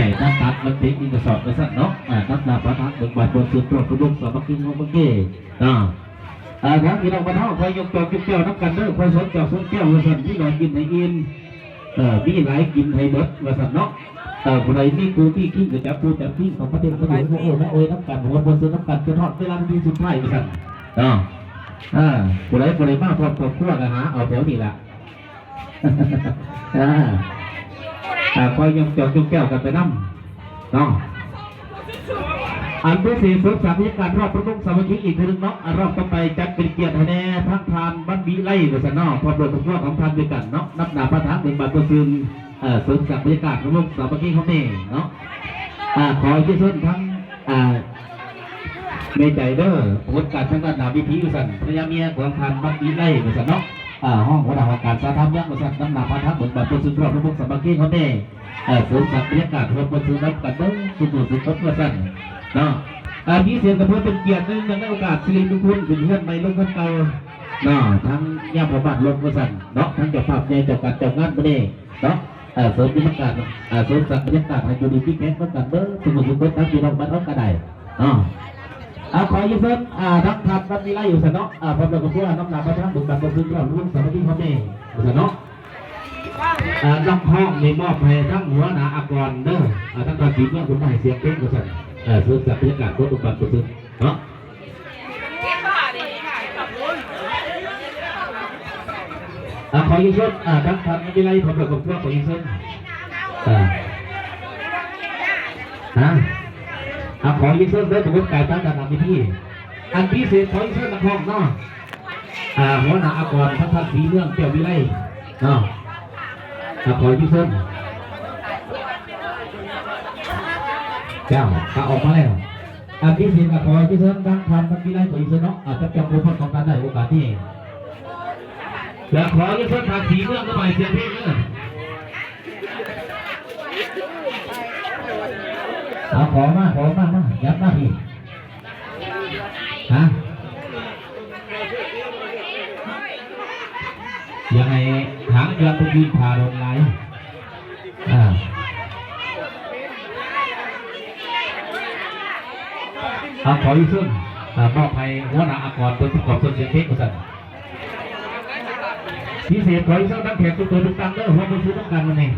ນຳຕັດມັນເປັນອີກກະສອບວ່າຊັ້ນເນາະ ອາ ນຳໜ້າປະທານເບິ່ງບາດບົນສືບທອດອຸດົມສາມັກຄີຂອງເມືອງເກເນາະ ອາ ທາງພີ່ນ້ອງບ້ານເຮົາ ຄອຍຍົກຈອກຍົກແກ້ວນຳກັນເດີ ຄອຍສົນຈອກສົນແກ້ວວ່າຊັ້ນ ມີໜ້ອຍກິນໃຫ້ອີ່ມ ເອີ ມີຫຼາຍກິນໃຫ້ເບິດວ່າຊັ້ນເນາະ ເອີ ຜູ້ໃດມີຄູ່ມີຄີກະຈັບຄູ່ຈັບຄີ ຂອງປະເທດປະເທດ ເອີ ມາໂອຍນຳກັນ ຫົວບົນສືບນຳກັນ ຈົນຮອດເວລາທີ່ສຸດທ້າຍວ່າຊັ້ນເນາະ ອາ ຜູ້ໃດບໍ່ໄດ້ມາພ້ອມຄອບຄົວກະຫາເອົາແຖວນີ້ລະ ອາ ອາ ຄອຍຍົກຈອກຍົກແກ້ວກັນໄປນຳເນາະ ອັນພິເສດເສີມສ້າງບັນຍາກາດຮອບປະມົງສາມັກຄີອີກເທື່ອໜຶ່ງເນາະ ອາ ຮອບຕໍ່ໄປຈັດເປັນກຽດໃຫ້ແດ່ທາງທ່ານວັນວິໄລວ່າຊັ້ນເນາະ ພ້ອມດ້ວຍຄອບຄົວຂອງທ່ານດ້ວຍກັນເນາະ ນຳໜ້າປະທານເບິ່ງບາດບົນສືບ ເອີ ເສີມສ້າງບັນຍາກາດຮອບປະມົງສາມັກຄີຂອງແດ່ເນາະ ອາ ຂໍເຊີນທາງ ອາ ແມ່ໃຈເດີ ຫົວໜ້າການທາງດ້ານໜ້າເວທີວ່າຊັ້ນ ພະຍາເມຍຂອງທ່ານວັນວິໄລວ່າຊັ້ນເນາະ ອາ ຮອງຫົວໜ້າຫ້ອງການສາທາລະນະເມືອງວ່າຊັ້ນ ນຳໜ້າປະທານເບິ່ງບາດບົນສືບທອດປະມົງສາມັກຄີຂອງແດ່ ເອີ ເສີມສ້າງບັນຍາກາດຮ່ວມບົນສືບນຳກັນເບິ່ງສູ່ໝູ່ສູ່ຄົນວ່າຊັ້ນເນາະ ອາ ພິເສດກະເພື່ອເປັນກຽດໃນເນື່ອງໃນໂອກາດສິລິມຸງຄຸນຂຶ້ນເຮືອນໃໝ່ລົງເຮືອນເກົ່າເນາະ ທັງຍາມພໍ່ບ້ານລົງວ່າຊັ້ນເນາະ ທັງເຈົ້າພາບໃຫຍ່ເຈົ້າການເຈົ້າງານມື້ນີ້ ເນາະ ເອີ ເສີມບັນຍາກາດ ເອີ ເສີມສ້າງບັນຍາກາດໃຫ້ຢູ່ດີມີແຮງນຳກັນເບິດສູ່ໝູ່ສູ່ຄົນ ທັງພີ່ນ້ອງບ້ານເຮົາກະໄດ້ເນາະ ເອົາ ຂໍເຊີນ ອາ ທາງທ່ານວັນວິໄລວ່າຊັ້ນເນາະ ອາ ພ້ອມດ້ວຍຄອບຄົວ ນຳໜ້າປະທານເບິ່ງບາດບົນສືບທອດປະມົງສາມັກຄີຂອງແດ່ວ່າຊັ້ນເນາະ ອາ ນັກຮ້ອງນີ້ມອບໃຫ້ທາງຫົວໜ້າອາກອນເດີ ອາ ທາງການສີເມືອງເພິ່ນມາໃຫ້ສຽງເພງວ່າຊັ້ນ ເອີ ເສີມສ້າງບັນຍາກາດຂອງເບິ່ງບາດບົນສືບເນາະ ອ່າ ຂໍຮຽນເຊີນ ອ່າ ທາງທ່ານວິໄລ ພ້ອມດ້ວຍຄອບຄົວ ຂໍຮຽນເຊີນ ອ່າ ຮະ ອ່າ ຂໍຮຽນເຊີນເດີ ປາກົດກາຍທາງດ້ານຫຼັງເວທີ ອັນພິເສດ ຂໍຮຽນເຊີນນັກຮ້ອງເນາະ ອ່າ ຫົວໜ້າອາກອນ ທາງທ່ານສີເມືອງ ແກ້ວວິໄລ ເນາະ ອ່າ ຂໍຮຽນເຊີນ ເຈົ້າ ກະອອກມາແລ້ວ. ອັນທີສີ່ ກໍຂໍເຊີນທາງທ່ານພັນວິໄລ ຂໍເຊີນເນາະ ອາ ຈັບຈອງໂອພົດຂອງທ່ານໄດ້ໂອກາດນີ້ ແລະ ຂໍເຊີນທາງສີເມືອງ ມາໃຫ້ສຽງເພງເດີ ເອົາ ຂໍມາ ຂໍມາ ມາ ຍັບມາພີ້ ຮະ ຢ່າໃຫ້ຫາງເຮືອນເພິ່ນຢືນຖ້າດົນຫຼາຍ ອ່າ ເອົາ ຂໍອີກເຊີນ ອ່າ ມອບໃຫ້ຫົວໜ້າອາກອນເພິ່ນປະກອບເຊິ່ງສຽງເພງວ່າຊັ້ນ ພິເສດ ຂໍອີກເຊີນນຳແຂກທຸກໂຕທຸກທ່ານເດີ ຮ່ວມບຸນຊື້ນຳກັນມື້ນີ້